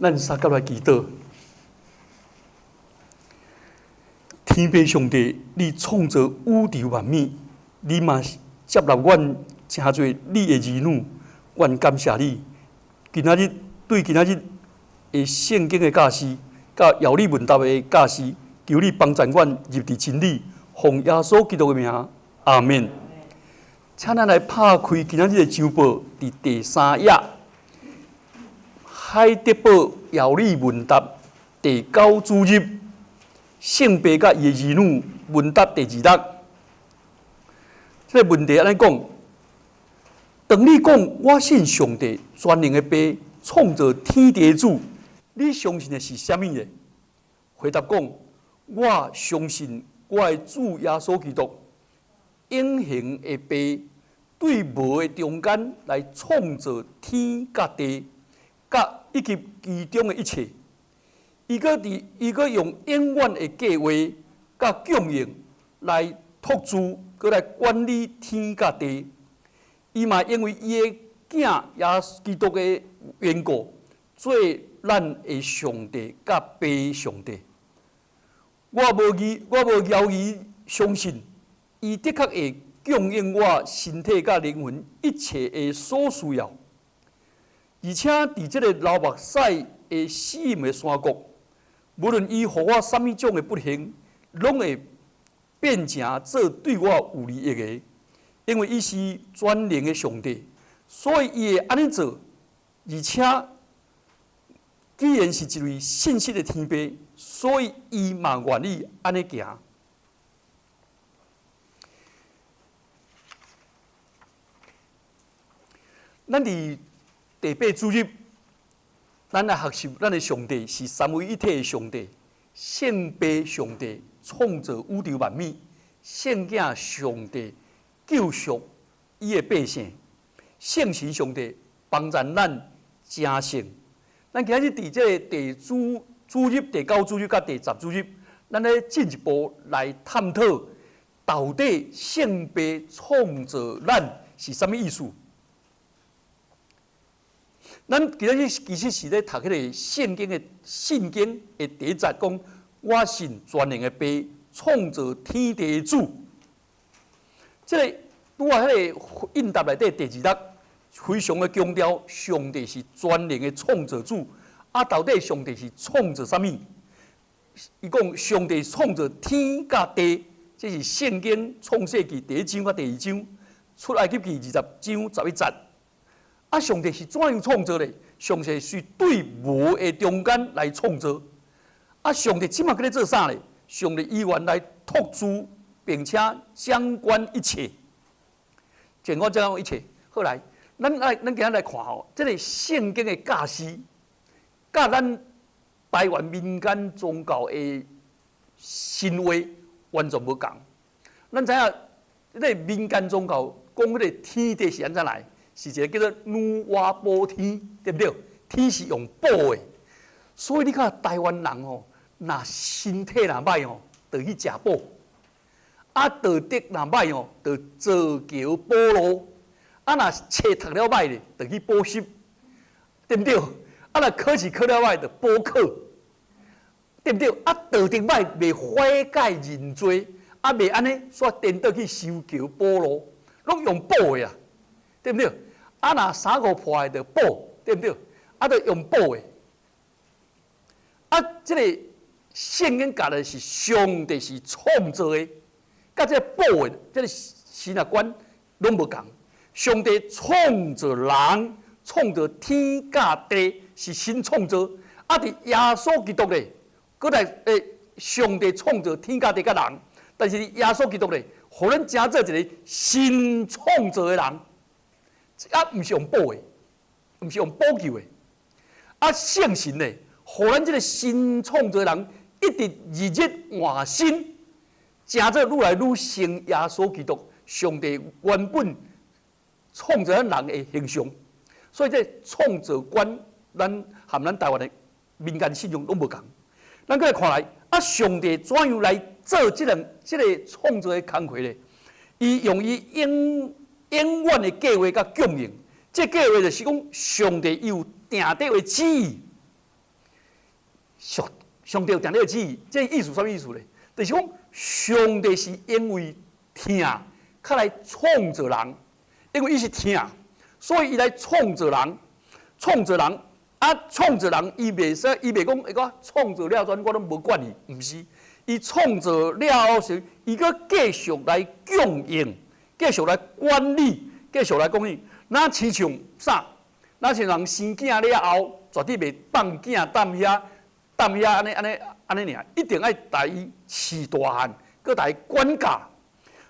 咱相佮來祈禱。天父上帝，你創造宇宙萬物，你嘛接納阮，成做你的兒女，阮感謝你。今仔日對今仔日的聖經的教示，佮要理問答的教示，求你幫助阮入佇真理，奉耶穌基督的名，阿們。請咱來拍開今仔日的週報，佇第三頁，海德堡要理問答第九主日，聖父佮伊的兒女問答第二六。這個問題按呢講：當你講我信上帝全能的爸創造天地的主，你相信的是啥物呢？回答講：我相信我的主耶穌基督，永恆的爸對無的中間來創造天佮地，佮以及其中的一切。伊閣佇伊閣用永遠的計劃佮供應來托住，閣來管理天佮地。伊嘛因為伊的囝耶穌基督的緣故，做咱的上帝佮爸上帝。我無疑，我無猶豫相信，伊的確會供應我身體佮靈魂一切的所需要。而且佇這个流目屎的死蔭的山谷，無論伊予我啥物種的不幸，攏會變成做對我有利益的，因為伊是全能的上帝，所以伊會按呢做。而且，既然是一位信實的天父，所以伊嘛願意按呢行。咱佇第八主日，咱來學習咱的上帝是三位一體的上帝，聖父上帝創造宇宙萬物，聖囝上帝救贖伊的百姓，聖神上帝幫助咱成聖。咱今日佇這个第主主日、第九主日佮第十主日，咱咧進一步來探討到底聖父創造咱是啥物意思。咱今日其實是咧讀彼個聖經的信經的第一節，講我信全能的爸，創造天地的主。這个拄仔彼个應答內底第二節，非常的強調上帝是全能的創造主。啊，到底上帝是創造啥物？伊講上帝創造天佮地，這是聖經創世記第一章佮第二章，出埃及記二十章十一節。啊！上帝是怎樣創造的？上帝是對無的中間來創造。啊！上帝這馬閣咧做啥咧？上帝依原來托住，並且掌管一切，掌管掌管一切。好來，咱來咱今仔來看吼，這个聖經的教示，佮咱台灣民間宗教的神話完全無仝。咱知影，這个民間宗教講彼个天地是按怎來？是一个叫做女媧補天，對毋對？天是用補的，所以你看台灣人吼，若身體若䆀吼，就去食補；啊，道德若䆀吼，就造橋補路；啊，若冊讀了䆀咧，就去補習，對毋對？啊，若考試考了䆀，就補考，對毋對？啊，道德䆀袂悔改認罪，啊，袂按呢，煞顛倒去修橋補路，攏用補的啊，對毋對？啊，若衫褲破的就補，對毋對？啊，就用補的。啊，這个聖經教的是上帝是創造的，佮這個補的，這个神學觀攏無仝。上帝創造人，創造天佮地是神創造。啊，佇耶穌基督咧，閣來上帝創造天佮地佮人，但是佇耶穌基督咧，予咱成做一個新創造的人。啊，毋是用補的，毋是用補救的。啊，聖神呢，予咱這个新創造的人，一直日日換新，成做愈來愈像耶穌基督，上帝原本創造咱人的形象。所以這創造觀，咱和咱台灣的民間信仰攏無仝。咱閣來看來，啊，上帝怎樣來做這個這个創造的工課咧？伊用伊永永遠的計劃佮供應，這計劃就是講上帝有定底的旨意。上帝有定了旨意，這意思啥物意思咧？就是講上帝是因為疼，較來創造人，因為伊是疼，所以伊來創造人，創造人啊，創造人，伊袂使，伊袂講，伊講創造了怎，我攏無管伊，毋是，伊創造了後時，伊閣繼續來供應，繼續來管理，繼續來供應。若親像啥？若像人生囝了後，絕對袂放囝踮遐，踮遐按呢按呢按呢爾，一定愛共伊飼大漢，閣共伊管教。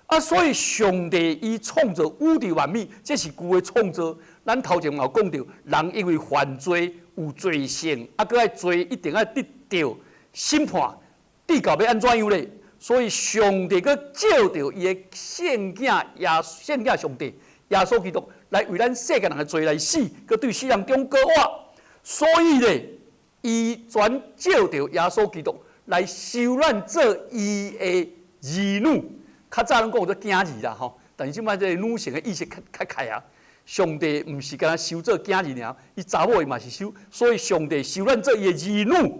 啊，所以上帝伊創造宇宙萬物，這是舊的創造。咱頭前嘛有講著，人因為犯罪有罪性，啊，閣愛罪一定愛得著審判，得到欲按怎樣咧？所以上帝閣借著伊的聖囝耶聖囝上帝耶穌基督來為咱世界人的罪來死，閣對死人中過活。所以咧，伊全借著耶穌基督來收咱做伊的兒女。較早攏講做囝兒啦吼，但是這擺這個女性的意識較較開啊。上帝毋是干焦收做囝兒爾，伊查某伊嘛是收，所以上帝收咱做伊的兒女。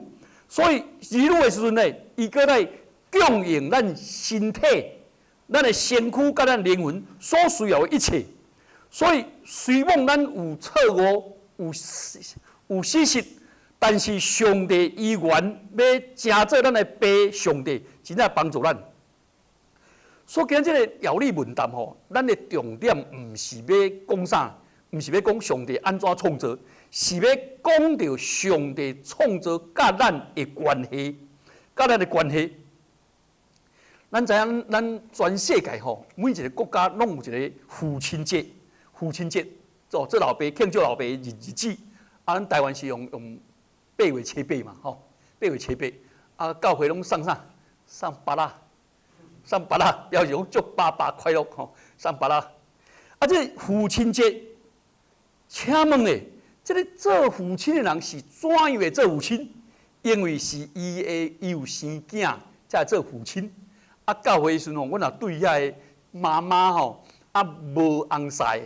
所以兒女的時陣咧，伊閣來供應咱身體、咱的身軀佮咱靈魂所需要的一切。所以雖罔咱有錯誤、有失實，但是上帝依然欲成做咱的爸，上帝真正幫助咱。所以今這個要理問答吼，咱的重點毋是欲講啥，毋是欲講上帝按怎創造，是欲講著上帝創造佮咱的關係，佮咱的關係。咱知影，咱全世界吼，每一個國家攏有一個父親節，父親節做做老爸慶祝老爸的日子。啊，咱台灣是用8月7日嘛，吼，八月七八。啊，教會攏送啥？送芭樂。送芭樂，表示講祝爸爸快樂吼。送芭樂。啊，這個父親節，請問咧，這個做父親的人是怎樣會做父親？因為是伊的，伊有生囝才會做父親。啊，教會時陣吼，阮若對遐個媽媽吼，啊無翁婿，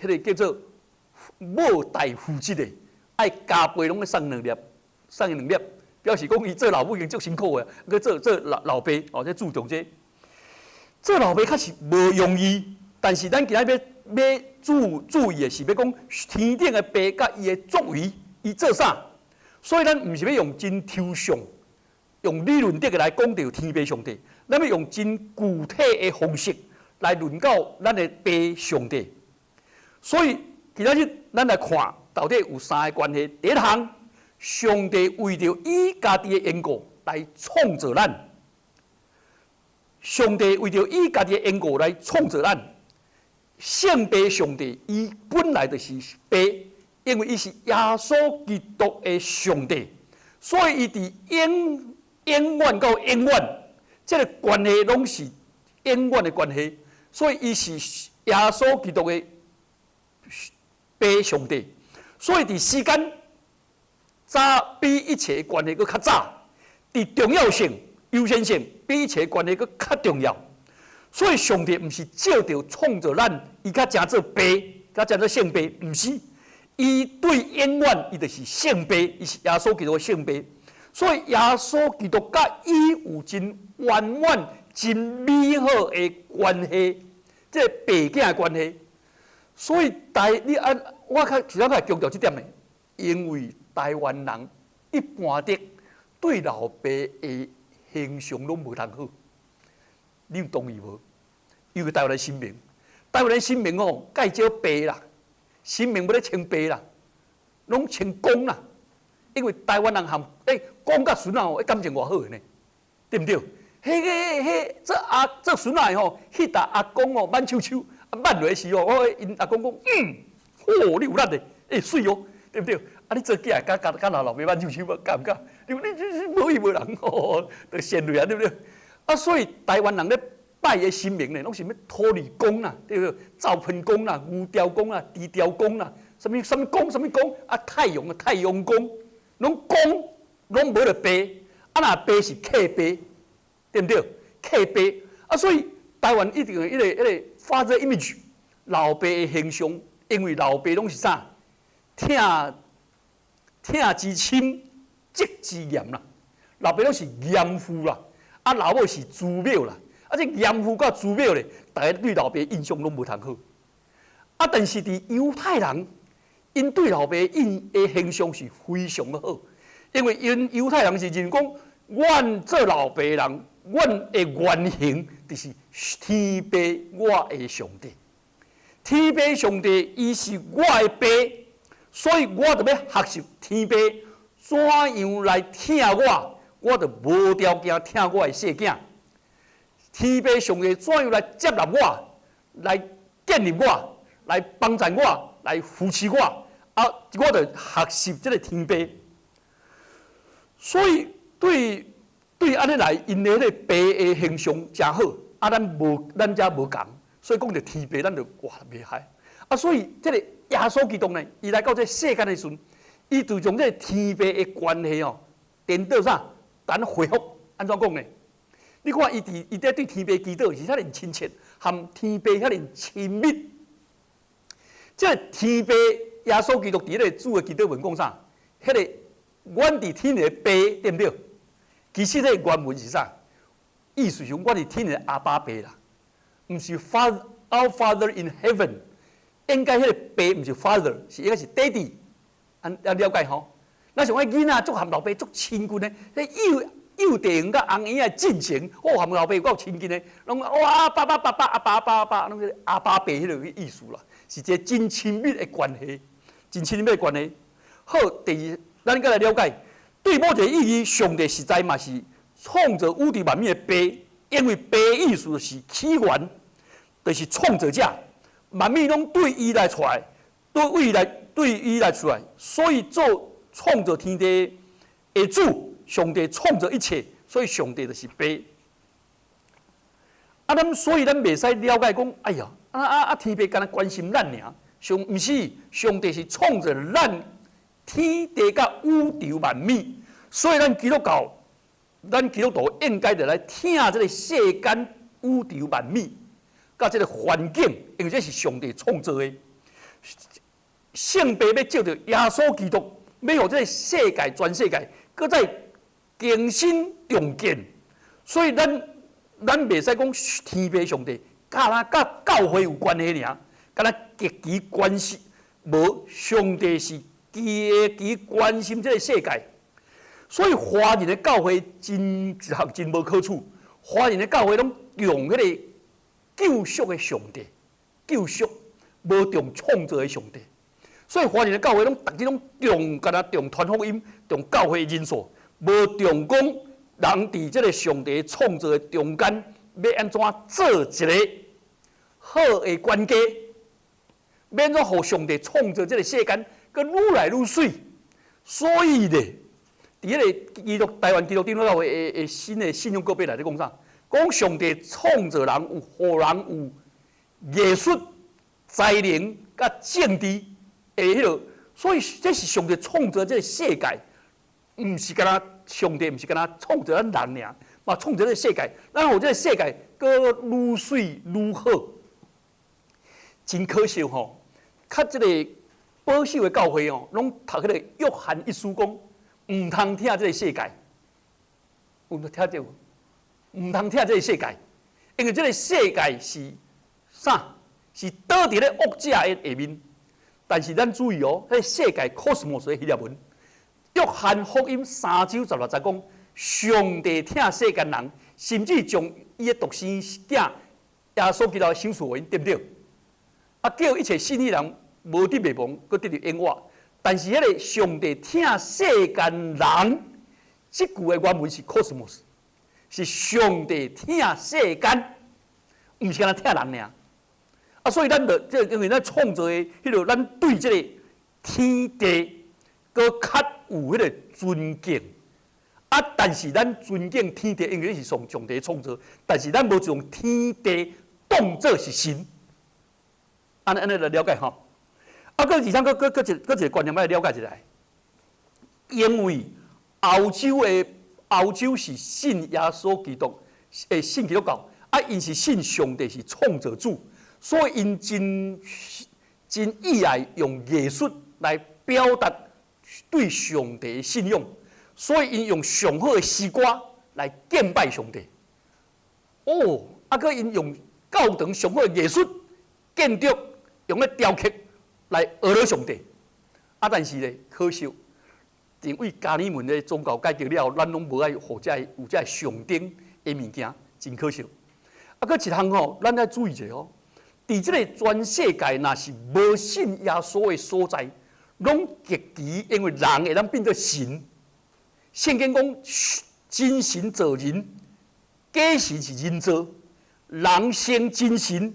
彼個叫做母代父職的，愛加倍攏愛送兩粒，送伊兩粒，表示講伊做老母已經足辛苦的，閣做做老老爸哦，這注重這個。做老爸確實無容易，但是咱今仔欲欲注意的是欲講天頂的爸佮伊的作為，伊做啥？所以咱毋是欲用真抽象、用理論的來講著天父上帝，咱欲用真具體的方式來論到咱的爸上帝。所以今仔日咱來看到底有三个關係。第一項，上帝為著伊家己的緣故來創造咱。上帝為著伊家己的緣故來創造咱，聖父上帝伊本來就是父，因為伊是耶穌基督的上帝，所以伊佇永永遠到永遠，這个關係攏是永遠的關係，所以伊是耶穌基督的父上帝，所以佇時間早比一切關係閣較早，佇重要性、優先性比一切關係閣較重要，所以上帝毋是藉著創造咱，伊才成做父，才成做聖父，毋是。伊對永遠，伊就是聖父，伊是耶穌基督的聖父。所以耶穌基督佮伊有真圓滿、真美好的關係，這個爸囝的關係。所以台你按我較實在較強調這點的，因為台灣人一般的對老爸的形象攏無通好，你有同意無？尤其台灣的神明，台灣的神明哦，較少爸啦，神明無咧稱爸啦，攏稱公啦。因為台灣人含公佮孫仔哦，感情偌好的呢，對毋對？彼个彼做阿做孫仔的吼，彼搭阿公哦，挽手手，啊挽落時哦，我𪜶阿公講，嗯，吼，你有力的，欸，媠哦，對毋對？啊，你做囝的敢敢敢老老爸挽手手無？敢毋敢？你你你無伊無人吼，就陷落啊，對毋對？啊，所以台灣人咧拜的神明咧，攏是欲土地公啦，對毋對？灶盆公啦、牛雕公啦、豬雕公啦，啥物啥物公、啥物公啊？太陽的太陽公，攏公，攏無著爸。啊，若爸是契爸，對毋對？契爸啊，所以台灣一定有彼個 father image，老爸的形象，因為老爸攏是啥？疼疼之深，責之嚴啦。老爸攏是嚴父啦，啊老母是慈母啦。啊，這嚴父佮慈母咧，逐家對老爸印象攏無通好。啊，但是佇猶太人，𪜶對老爸𪜶的形象是非常的好，因為𪜶猶太人是認為講，阮做老爸人，阮的原型就是天父我的上帝。天父上帝伊是我的爸，所以我著欲學習天父怎樣來疼我，我就無條件疼我的細囝。天父上帝怎樣來接納我，來建立我，來幫助我，來扶持我，啊，我就學習這个天父。所以對對按呢來，𪜶的彼个爸的形象誠好，啊，咱無咱遮無仝，所以講著天父，咱就哇袂害。啊，所以這个耶穌基督呢，伊來到這世間的時陣，伊就將這个天父的關係哦，顛倒啥？等恢復，按怎講呢？你看伊佇伊佇對天父祈禱是遐爾親切，和天父遐爾親密。這个天父耶穌基督佇彼个主的祈禱文講啥？彼个阮佇天的爸，對毋對？其實這个原文是啥？意思是阮佇天的阿爸爸啦，毋是 Father Our Father in Heaven。應該彼个爸毋是 Father，是應該是 Daddy。按按了解吼？若像彼囡仔足和老爸足親近的，彼幼幼稚園佮紅嬰仔進前，哦，和老爸有夠親近的，攏哇爸爸爸爸阿爸阿爸阿爸，攏是阿爸爸彼个意思啦，是一个真親密的關係，真親密的關係。好，第二，咱閣來了解，對某一個意義，上帝實在嘛是創造宇宙萬物的爸，因為爸意思是起源，就是創造者，萬物攏對伊來出來，對伊來對伊來出來，所以做創造天地的主，上帝創造一切，所以上帝就是爸。啊，咱所以咱袂使了解講，哎呀，啊啊啊，天父敢若關心咱爾，上毋是上帝是創造咱天地佮宇宙萬物，所以咱基督教，咱基督徒應該著來疼這个世間宇宙萬物，佮這个環境，因為這是上帝創造的。聖父欲藉著耶穌基督，欲予這个世界全世界，閣再更新重建。所以咱咱袂使講天父上帝，敢若佮教會有關係爾，敢若極其關心，無上帝是極其關心這个世界。所以華人的教會真一項真無可取，華人的教會攏重彼个救贖的上帝，救贖無重創造的上帝。所以華人的教會攏逐日攏重，敢若重傳福音，重教會人數，無重講人佇這个上帝創造的中間，欲按怎做一个好的管家，欲按怎予上帝創造這个世間，閣愈來愈媠。所以咧，佇彼个基督台灣基督長老會的新的信仰告白內底講啥？講上帝創造人有予人有藝術、才能佮政治的彼个，所以這是上帝創造這个世界，毋是干焦上帝，毋是干焦創造咱人爾，嘛創造這个世界，咱予這个世界閣愈媠愈好。真可惜吼，較這个保守的教會哦，攏讀彼个約翰一書講，毋通疼這个世界，有聽著無？毋通疼這个世界，因為這个世界是啥？是倒佇咧惡者的下面。但是咱注意哦，彼个世界 cosmos 的希臘文，約翰福音3章16節講，上帝疼世間人，甚至將伊的獨生子耶穌基督賞賜予𪜶，對毋對？啊，叫一切信伊人無得滅亡，閣得著永活。但是彼个上帝疼世間人，這句的原文是 cosmos，是上帝疼世間，毋是干焦疼人爾。啊，所以咱就這因為咱創造的彼个，咱對這个天地閣較有彼个尊敬。啊，但是咱尊敬天地，因為是上上帝創造，但是咱無將天地當做是神。按呢按呢來了解吼。啊，閣而且閣閣閣一閣一个觀念欲來了解一下，因為歐洲的歐洲是信耶穌基督，會信基督教，啊，𪜶是信上帝是創造主，所以𪜶真真意愛用藝術來表達對上帝的信仰。所以𪜶用上好的詩歌來敬拜上帝。哦，啊，閣𪜶用教堂上好的藝術建築，用咧雕刻來學了上帝。啊，但是咧，可惜，因為迦南門的宗教改革了後，咱攏無愛予這个有這个上頂的物件，真可惜。啊，閣一項吼，咱愛注意一下哦。佇這個全世界，若是無信耶穌的所在，攏極其因為人會當變做神。聖經講，真神造人，假神是人造。人生真神，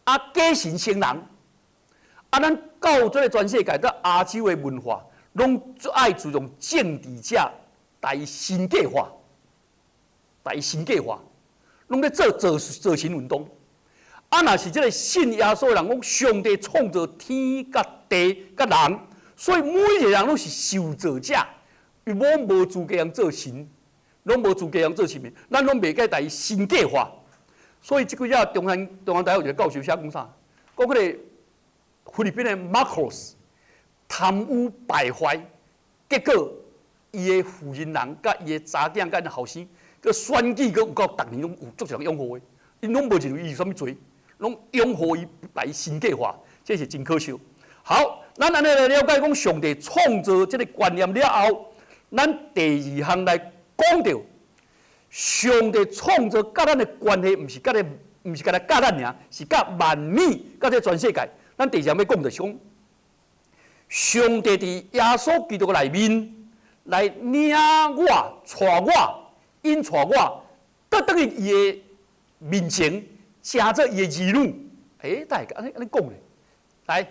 啊，假神生人。啊，咱到這個全世界，佮亞洲的文化，攏足愛注重政治者來神格化，來神格化，攏咧做造造神運動。啊，若是這個信耶穌的人講，上帝創造天佮地佮人，所以每一個人攏是受造者，伊攏無資格通做神，攏無資格通做神明，咱攏袂使共伊神格化。所以這幾日中山中央大學有一個教授寫講啥？講彼個菲律賓的馬可斯貪污敗壞，結果伊的婦人人佮伊的查囝佮𪜶後生，閣選舉閣有夠，逐年攏有足濟人擁護的，𪜶攏無認為伊有啥物罪，攏擁護伊來神格化，這是真可惜。好，咱按呢來了解講上帝創造這個觀念了後，咱第二項來講著上帝創造佮咱的關係，毋是佮咧，毋是干焦佮咱爾，是佮萬物，佮這全世界。咱第二項欲講就是講，上帝佇耶穌基督內面來領我、帶我、引帶我，倒轉去伊的面前，成做伊的兒女。欸，大家按呢按呢講咧，來，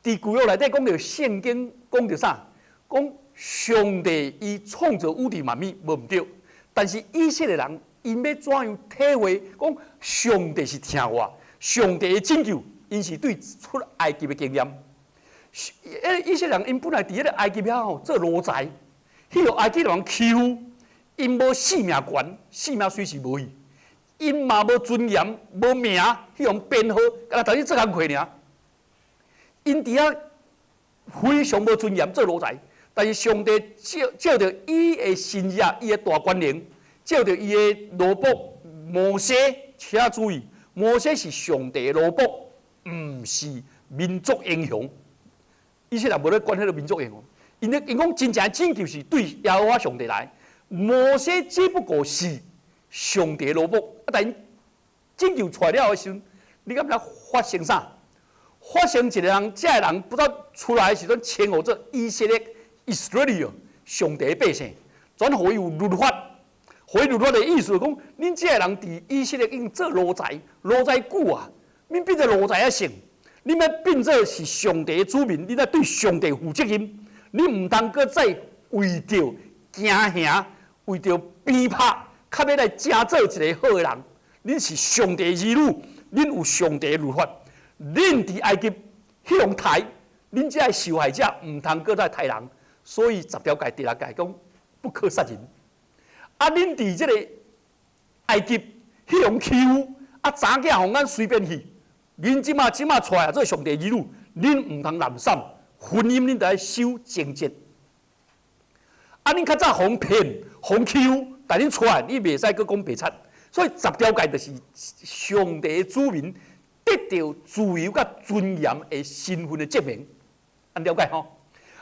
佇舊約內底講著聖經講著啥？講上帝伊創造宇宙萬物，無毋對。但是以色列人，𪜶欲怎樣體會講上帝是疼我，上帝的拯救，𪜶是對出埃及的經驗。以色列人𪜶本來佇彼個埃及遐吼做奴才，彼個埃及人欺負，𪜶無性命權，性命隨時無去，𪜶嘛無尊嚴、無名，彼予編號，干焦逐日做工課爾。𪜶佇遐非常無尊嚴做奴才，但是上帝藉藉著伊的神跡、伊的大權能，藉著伊的奴僕摩西，請注意，摩西是上帝的奴僕，毋是民族英雄。以色列人無咧管彼个民族英雄，𪜶咧𪜶講真正的拯救是對耶和華上帝來，摩西只不過是上帝的奴僕。啊，但𪜶拯救出來了的時陣，你敢知發生啥？發生一個人，這个人不知道出來的時陣，稱呼做以色列（Israel）上帝的百姓，轉予伊有律法。予伊律法的意思講，恁這个人佇以色列已經做奴才，奴才久啊，恁變做奴才仔性，恁欲變做是上帝的子民，恁愛對上帝負責任，恁毋通閣再為著驚嚇，為著鞭拍，較欲來成做一個好的人。恁是上帝的兒女，恁有上帝的律法。恁佇埃及彼予刣，恁這个受害者毋通閣再刣人，所以十條誡第六誡講不可殺人。啊，恁佇這個埃及彼予欺負，啊，查囝予咱隨便去，恁這馬這馬出來做上帝兒女，恁毋通濫散，婚姻恁著愛守貞節。啊，恁較早予騙，予欺負，但恁出來，你袂使閣講白賊。所以十條誡就是上帝的子民得著自由佮尊嚴的身份的證明，按了解吼？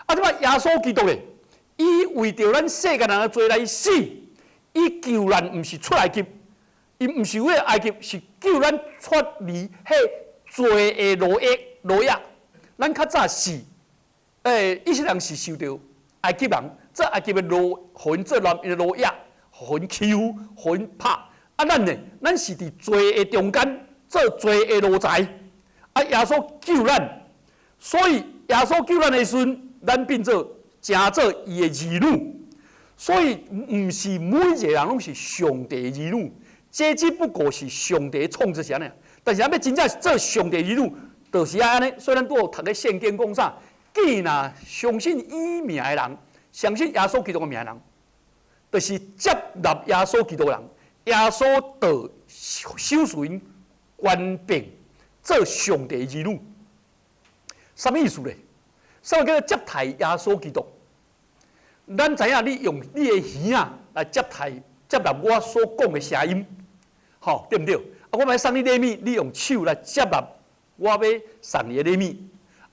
啊，這擺耶穌基督咧，伊為著咱世間人的罪來死，伊救咱毋是出埃及，伊毋是為埃及，是救咱脫離彼罪的奴役奴役。咱較早是，以色列人是受著埃及人做埃及的奴，予𪜶做奴奴役，予𪜶欺負，予𪜶拍。啊，咱呢？咱是佇罪的中間做罪的奴才。啊，耶穌救咱，所以耶穌救咱的時陣，咱變做成做伊的兒女。所以毋是每一個人攏是上帝的兒女，這只不過是上帝創造啥呢？但是咱欲真正做上帝兒女，就是愛按呢。所以咱拄好讀个聖經講啥？既若相信伊名的人，相信耶穌基督的名的人，就是接納耶穌基督的人。耶穌就賞賜𪜶權柄做上帝兒女，啥物意思咧？啥物叫做接待耶穌基督？咱知影你用你的耳仔來接待接納我所講的聲音，吼，對毋對？啊，我欲送你禮物，你用手來接納我欲送你的禮物。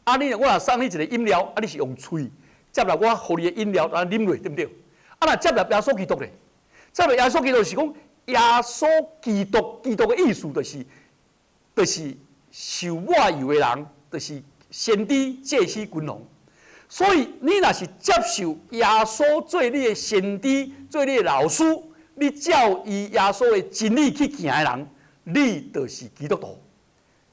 啊，你我若送你一個飲料，啊，你是用喙接納我予你的飲料來啉落，對毋對？啊，若接納耶穌基督咧，接納耶穌基督是講耶穌基督，基督的意思就是受抹油的人，就是先知、祭司、君王。所以你若是接受耶穌做你的先知、做你的老師，你照伊耶穌的真理去行的人，你就是基督徒，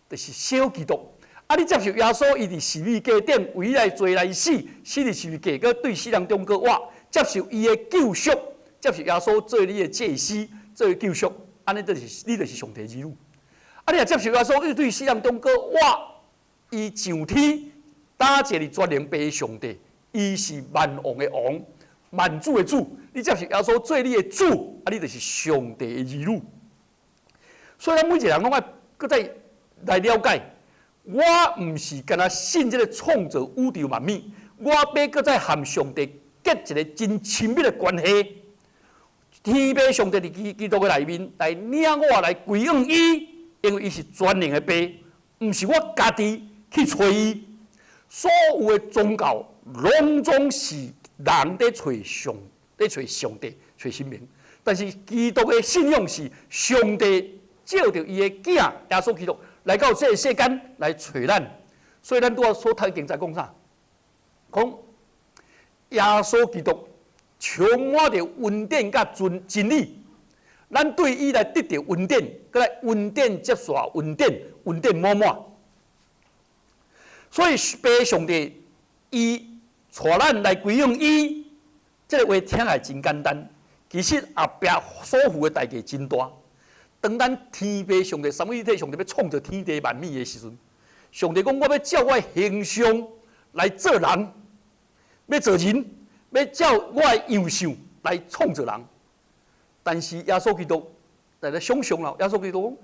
就是小基督。啊！你接受耶穌，伊佇十字架頂為你的罪來死，死佇十字架，閣對死人中閣活，接受伊的救贖，接受耶穌做你的祭司，做救贖，按呢就是你就是上帝兒女。啊！你若接受耶穌，伊對死人中閣活，伊上天搭坐佇全能父上帝，伊是萬王的王，萬主的主。你接受耶穌做你的主，啊！你就是上帝的兒女。所以，咱每一個人攏愛閣再來了解。我毋是干焦信這个創造宇宙萬物，我欲閣再和上帝結一个真親密的關係。天父上帝佇基督的內面來領我來歸向伊，因為伊是全能的父，毋是我家己去揣伊。所有的宗教攏總是人佇揣上，佇揣上帝、揣神明。但是基督的信仰是上帝藉著伊的囝耶穌基督來到這个世間來揣咱，所以咱拄仔所讀經節講啥？講耶穌基督充滿著恩典佮真真理，咱對伊來得著恩典，閣來恩典接續恩典，恩典滿滿。所以父上帝伊帶咱來歸向伊，這个話聽起來真簡單，其實後壁所付的代價真大。當咱天父上帝三位一體上帝欲創造天地萬物的時陣，上帝講我欲照我的形象來做人，欲做人，欲照我的樣式來創造人。但是耶穌基督來來想象啦，耶穌基督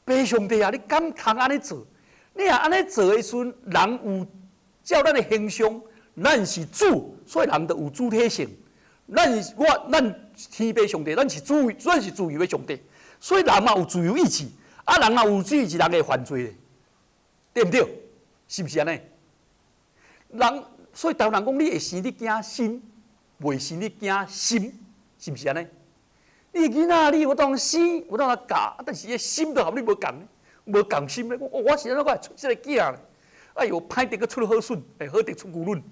講：父上帝啊，你敢通按呢做？你若按呢做的時陣，人有照咱的形象，咱是主，所以人就有主體性。咱是我，咱天父上帝，咱是主，咱是自由的上帝。所以人嘛有自由意志，啊，人若有自由意志，人會犯罪咧，對毋對？是毋是按呢？人所以台灣人講，你會生你囝身，袂生你囝心，是毋是按呢？你的囡仔，你有當生，有當教，但是伊的心就和你無仝，無仝心咧。我是按怎會出這个囝？哎喲，歹竹閣出好筍，會好竹出牛卵，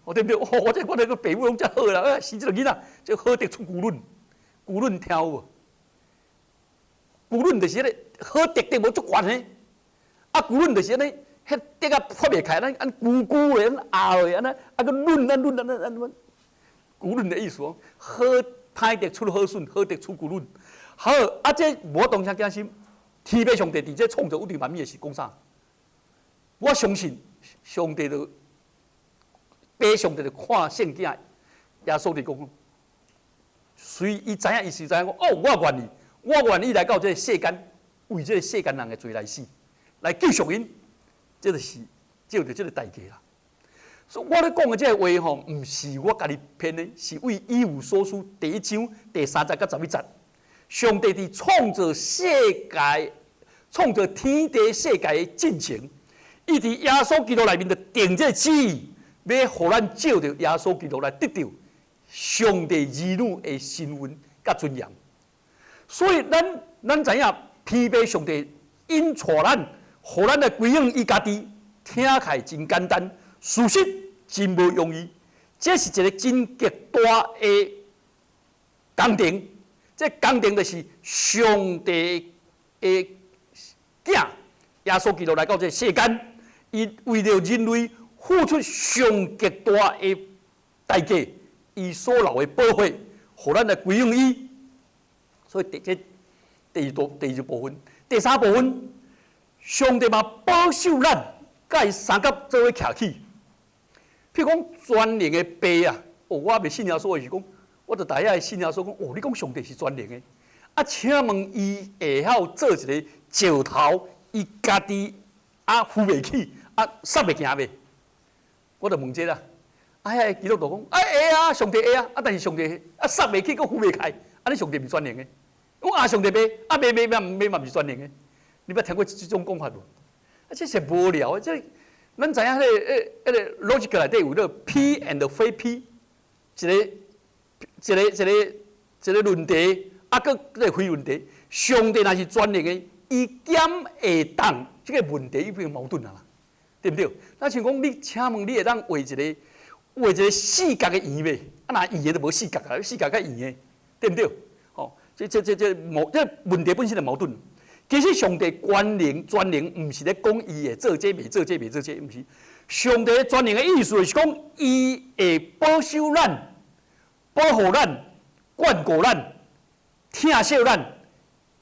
哦對毋對？哦，我這我那个爸母攏遮好啦，啊，生這个囡仔，這好竹出牛卵，牛卵聽有無？牛卵就是彼个好竹竹無足懸的，啊，牛卵就是按呢，彼竹仔破袂開，按按龜龜的，按拗的，按呢，啊，閣軟啊軟啊軟啊軟。牛卵的意思哦，好歹竹出好筍，好竹出牛卵。好，啊，這無當啥驚心，天父上帝佇這創造宇宙萬物的時講啥？我相信上帝就，父上帝就看聖經，耶穌佇講，隨伊知影，伊是知影講，哦，我願意。我願意來到這个世間，為這个世間人的罪來死，來救贖𪜶，這就是借著這个代價啦。所以我咧講的這个話吼，毋是我家己編的，是為以弗所書第一章第三節佮十一節。上帝佇創造世界、創造天地世界的進程，伊佇耶穌基督內面就定這个旨意，欲予咱藉著耶穌基督來得著上帝兒女的身份佮尊嚴。所以咱咱知影，天父上帝𪜶帶咱，予咱來歸向伊家己，聽起來真簡單，事實真無容易。這是一个真極大的工程，這工程就是上帝的囝耶穌基督來到這个世間，伊為著人類付出上極大的代價，伊所流的寶血，予咱來歸向伊。所以第這第二部第二部分，第三部分，上帝嘛保守咱，佮伊相佮做伙徛起。譬如講全能的父啊，哦，我猶未信耶穌的時講，我就大遐信耶穌講，哦，你講上帝是全能的，啊，請問伊會曉做一个石頭，伊家己啊扶袂起，啊，煞袂行袂？我就問這啦，啊，遐個基督徒講，啊會啊，上帝會啊，啊但是上帝啊殺袂去，閣扶袂開，按呢上帝毋是全能的。講啊上帝袂，啊袂袂嘛袂嘛毋是全能的。你捌聽過這種講法無？啊，這是無聊的。這咱知影彼個、彼個 logic 內底有個 P and 非 P，一個、一個、一個、一個論題，啊，閣個非論題。上帝若是全能的，伊敢會當這個問題，伊變矛盾啊，對毋對？那像講你，請問你會當畫一個四角的圓袂？啊，若圓的就無四角啊，四角較圓的，對毋對？吼，這問題本身就矛盾。其實上帝權能全能，毋是咧講伊會做這袂做這袂做這，毋是。上帝全能的意思是講，伊會保守咱、保護咱、眷顧咱、疼惜咱，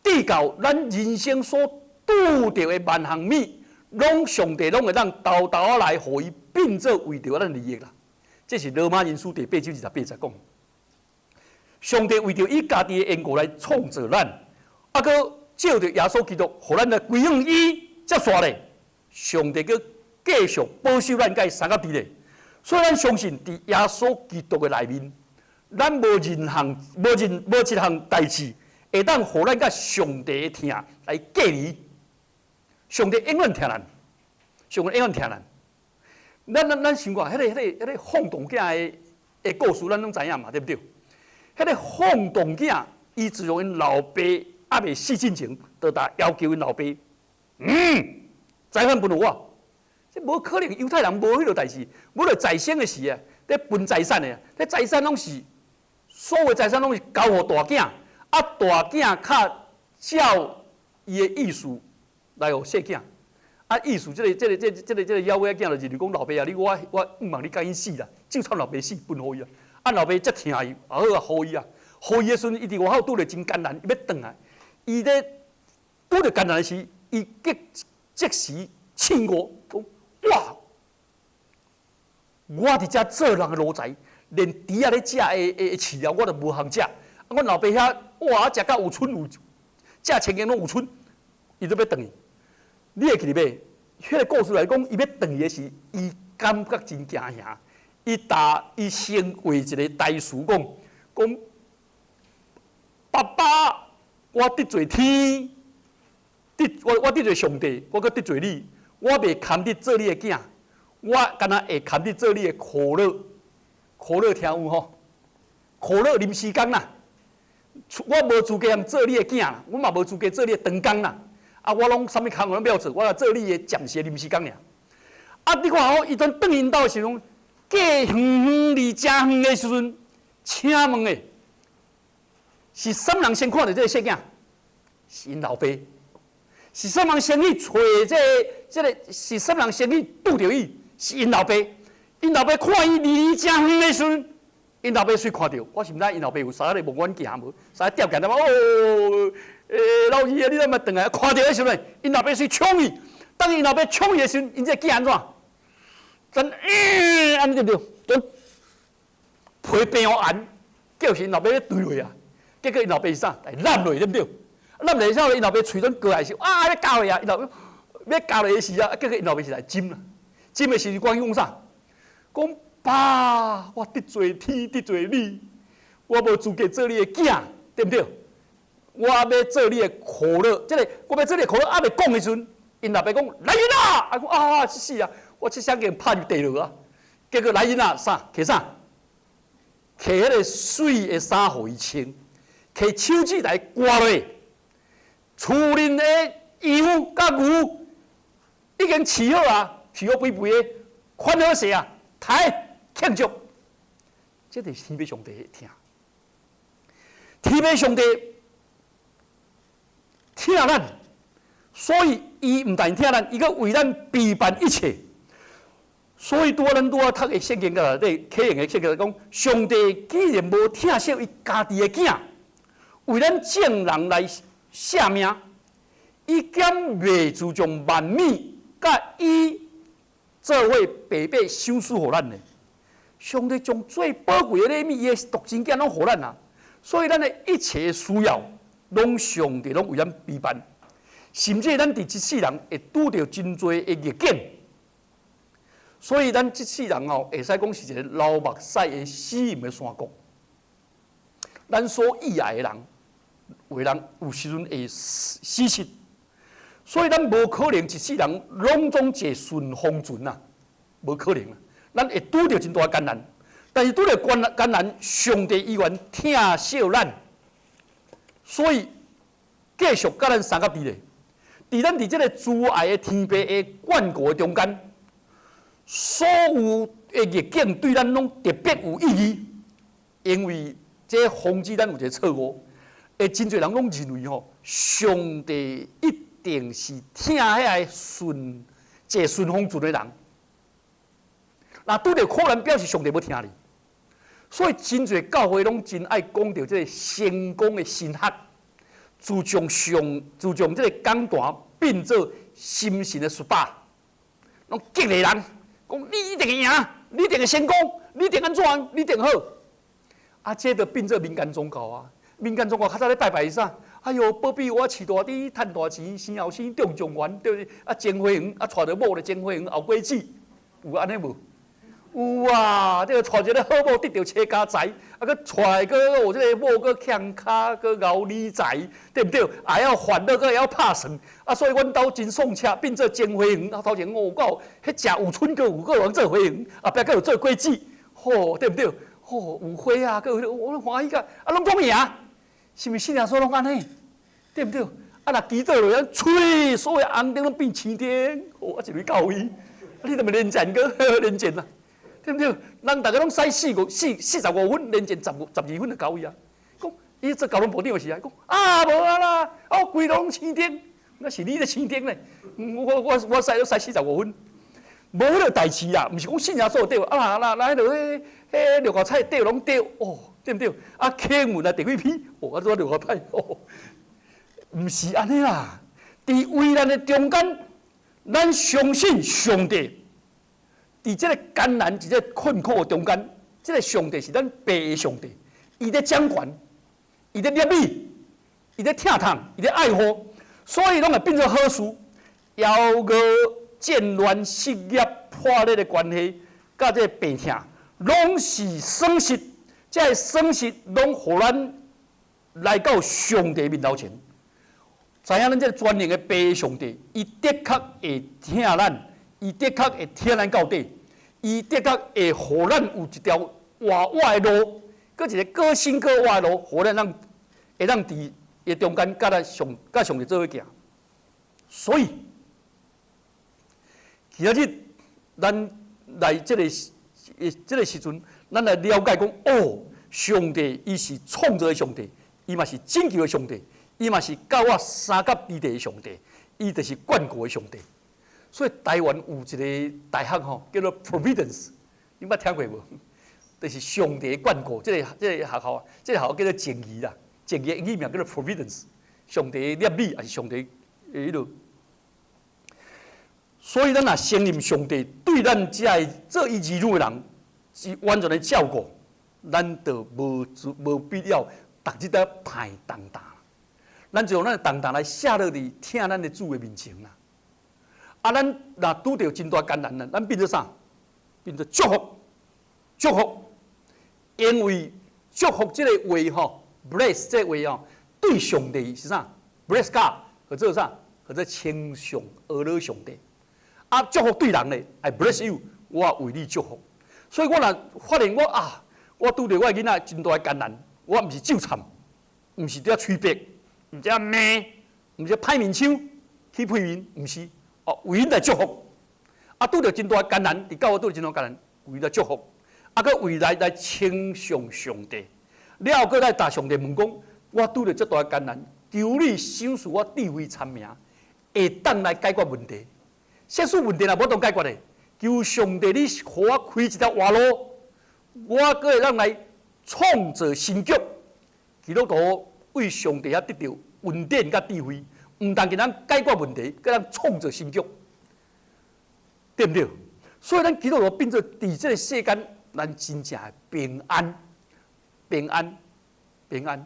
直到咱人生所拄著的萬項物，攏上帝攏會當沓沓仔來，予伊變做為著咱利益啦。這是羅馬人書第八章二十八節講。上帝為著伊家己的緣故來創造咱，啊，閣藉著耶穌基督，予咱來歸向伊，才煞咧。上帝閣繼續保守咱，佮伊相佮佇咧。所以咱相信，佇耶穌基督的內面，咱無任項、無任無一項代誌會當予咱佮上帝的疼來隔離。上帝永遠疼咱，上帝永遠疼咱。咱想看，彼個放蕩囝的故事，咱攏知影嘛，對毋對？彼個放蕩囝，伊自從𪜶老爸猶未死進前，就逐要求𪜶老爸，財產分予我。這無可能，猶太人無彼落代誌，無落財產的事啊，咧分財產的啊，咧財產攏是所有財產攏是交予大囝，啊大囝較照伊的意思來予細囝，啊意思這個枵尾仔囝就是講老爸啊，你我我毋望你趕緊死啦，就趁老爸死分予伊啊，啊老爸才疼伊，啊好啊，予伊啊，予伊的時陣，伊佇外口拄著真艱難，伊欲轉來，伊咧拄著艱難的時，伊即時醒悟，講哇，我佇遮做人的奴才，連豬仔咧食的飼料我都無通食。啊，阮老爸遐哇，食甲有春有食千間攏有春，伊都欲轉去。你會記得袂？彼個故事來講，伊欲轉去的時，伊感覺真驚嚇。伊打伊先畫一個台詞講講，爸爸，我得罪天，得我我得罪上帝，我閣得罪你，我袂堪得做你的囝，我敢若會堪得做你的苦樂，苦樂聽有吼？苦樂臨時工啦，我無資格做你的囝，我嘛無資格做你的長工啦。啊，我攏啥物工攏欲做，我來做你的暫時的臨時工爾。啊，你看吼，伊陣轉𪜶兜的時陣，過遠遠離誠遠的時陣，請問的是啥人先看著這個細囝？是𪜶老爸。是啥人先去揣這個？這個是啥人先去拄著伊？是𪜶老爸。𪜶老爸看伊離離誠遠的時陣，𪜶老爸隨看著。我是毋知𪜶老爸有啥個望遠鏡無？啥吊鏡哦，老二啊，你怎麼轉來？看著的時陣，𪜶老爸隨衝伊。當𪜶老爸衝伊的時陣，𪜶這個囝按怎？真按呢對毋對？真皮變紅，叫是𪜶老爸欲墜落啊！結果𪜶老爸是啥？來攬落，對毋對？攬落之後，𪜶老爸喙陣過來時，啊，欲咬落啊！𪜶老爸欲咬落的時啊，結果𪜶老爸是來斟啦。斟的時陣，講伊講啥？講爸，我得罪天，得罪你，我無資格做你的囝，對毋對？我欲做你的苦樂，這個我欲做你的苦樂，猶未講的時陣，𪜶老爸講來人啊！啊，講啊，死啊！我這聲叫拍入地牢啊！結果來人啊，啥？提啥？提彼個媠的衫予伊穿，提手指來割落，厝裡的羊佮牛已經飼好啊，飼好肥肥的，款好勢啊，刣慶祝。這就是天父上帝的疼，天父上帝疼咱，所以伊毋但疼咱，伊閣為咱備辦一切。所以拄仔咱拄仔讀的聖經內底，啟用的聖經來講，上帝既然無疼惜伊家己的囝，為咱眾人來捨命，伊敢袂自將萬物佮伊做伙白白賞賜予咱呢？上帝將最寶貴的禮物，伊的獨生囝攏予咱啊！所以咱的一切需要，攏上帝攏為咱備辦。甚至咱佇這世人會拄著真濟的逆境。所以咱這世人吼，會使講是一個流目屎的死蔭的山谷。咱所意愛的人，有的人有時陣會死失，所以咱無可能一世人攏總坐順風船啊，無可能啊！咱會拄著真大艱難，但是拄著艱難，上帝依然疼惜咱，所以繼續佮咱相佮佇咧。佇咱佇這個慈愛的天父的眷顧的中間，所有的逆境對咱攏特別有意義，因為這防止咱有一個錯誤。會真濟人攏認為吼，上帝一定是疼彼个坐順風船的人。若拄著苦難，表示上帝無疼你。所以真濟教會攏真愛講著這個成功的神學，自從這個講壇變做心神的 SPA，攏激勵人，講你一定會贏，你一定會成功，你一定按怎，你一定好。啊，這就變做民間宗教啊！民間宗教較早咧拜拜是啥？哎喲，保庇我飼大豬，趁大錢，生後生中狀元，對不對？啊，種花園，啊，娶著某咧種花園，後果子有按呢無？有啊，這個娶一個好某，得著車家財，啊，閣娶閣有這個某閣欠跤，閣𠢕理財，對毋對？會曉煩惱，閣會曉拍算，啊，所以阮兜真爽車，變做種花園。啊，頭前哦，有彼食有春閣有，閣有人做花園，後壁閣有做果子，吼，對毋對？吼，有花啊，閣有我歡喜甲，啊，攏總贏，是毋是信耶穌攏按呢？對毋對？啊，若祈禱落，吹，所有紅燈攏變青燈，吼，啊，一個教會，啊，你著咪連戰閣連戰啊，對毋對？人逐家攏駛四五四四十五分，連戰15、12分就到位啊。講伊做交通部長時啊，講啊無啊啦，哦規路攏青燈，那是你咧青燈咧。我駛都駛四十五分，無彼個代誌啦，毋是講信耶穌對啊，那那彼落彼六合彩對攏對哦，對毋對？啊，啟門啊，第幾批？哦，啊，怎六合彩哦？毋是按呢啦，佇危難的中間，咱相信上帝。佇這個艱難、佇這個困苦的中間，這個上帝是咱爸的上帝，伊咧掌權，伊咧憐憫，伊咧疼痛，伊咧愛護，所以攏會變做好事。枵餓、戰亂、失業、破裂的關係，佮這個病痛，攏是損失。這個損失攏予咱來到上帝面頭前，知影咱這個全能的爸上帝，伊的確會疼咱，伊的確會疼咱到底。伊的確會予咱有一條活活的路，閣一個閣新閣活的路，予咱咱會當佇伊中間佮咱上佮上帝做伙行。所以，今仔日咱來這個時陣，咱來了解講，哦，上帝伊是創造的上帝，伊嘛是拯救的上帝，伊嘛是佮我相佮佇咧的上帝，伊就是眷顧的上帝。所以台灣有一個大學吼，叫做 Providence，你捌聽過無？就是上帝眷顧，這個學校，這個學校叫做靜宜啦，靜宜的英語名叫做 Providence，上帝的憐憫，抑是上帝的彼落。所以咱若承認上帝對咱這个做伊兒女的人是完全的照顧，咱就無必要逐日在排重擔。咱就用咱的重擔來卸落佇疼咱的主的面前啦。啊，咱若拄著真大艱難啦，咱變做啥？變做祝福，祝福。因為祝福這個話吼，bless 這個話吼，對上帝是啥？bless God，或者啥？或者稱頌阿羅上帝。啊，祝福對人咧，I bless you，我為你祝福。所以我若發現我啊，我拄著我的囡仔真大的艱難，我毋是咒讖，毋是佇遐催逼，毋是罵，毋是歹面相起屁面，毋是。哦，為𪜶來祝福。啊，拄著真大艱難，佇教會拄著真大艱難，為來祝福。啊，閣為來稱頌上帝。了後，閣來共上帝問講：我拄著這大艱難，求你賞賜我智慧聰明，會當來解決問題。這事問題若無法度解決的，求上帝你予我開一條活路，我閣會當來創造新局。基督徒對上帝遐得著恩典佮智慧，毋但會當解決問題，閣當創造新局，對毋對？所以咱基督徒變做佇這個世間，咱真正的平安、平安、平安。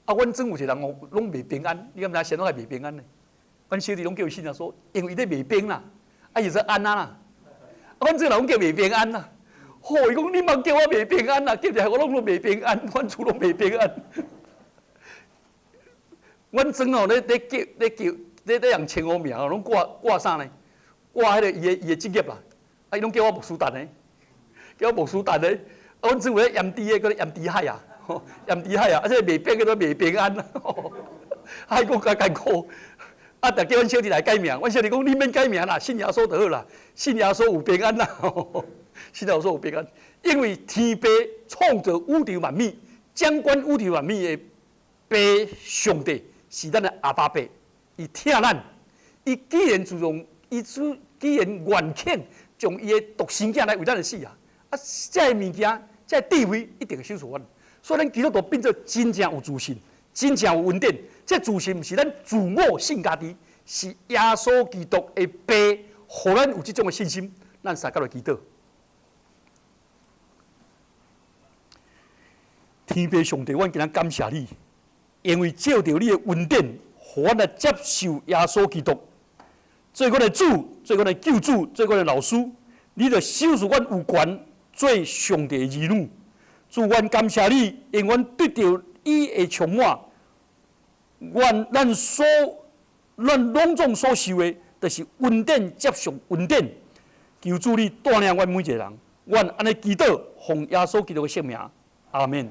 啊，阮總有一個人哦，攏袂平安，你敢知影啥物會袂平安呢？阮小弟攏叫伊信耶穌，因為伊咧賣冰啦，啊，伊說安啊啦，阮祖人叫袂平安啦。吼，伊講你莫叫我袂平安啦，叫著我攏攏袂平安，阮厝攏袂平安。阮孫吼咧咧叫咧叫咧咧人稱呼名，攏掛掛啥呢？掛彼个伊的職業啦。啊，伊攏叫我牧師陳的，叫我牧師陳的。啊，阮祖咧鹽豬的，叫做鹽豬海啊，鹽豬海啊，啊，這個袂變叫做袂平安啦。還閣較艱苦。啊，就叫阮小弟來改名，阮小弟講你免改名啦，信耶穌就好啦，信耶穌有平安啦，信耶穌有平安。因為天父創造宇宙萬物，掌管宇宙萬物的父上帝是咱的阿爸父，伊疼咱，伊既然自從伊主既然願肯將伊的獨生囝來為咱而死啊，啊，這个物件，這个智慧一定會賞賜阮。所以咱基督徒變做真正有自信，真正有恩典。這自信毋是咱自我信家己，是耶穌基督的父，予咱有這種的信心。咱三個來祈禱。天父上帝，阮今仔感謝你，因為借著你的恩典，予阮來接受耶穌基督，做阮的主，做阮的救主，做阮的老師。你著賞賜阮有權做上帝的兒女。主，阮感謝你，因為阮得著伊的充滿。願咱所咱攏總所受的，就是恩典接上恩典。求主你帶領阮每一个人，阮按呢祈禱，奉耶穌基督的聖名，阿們。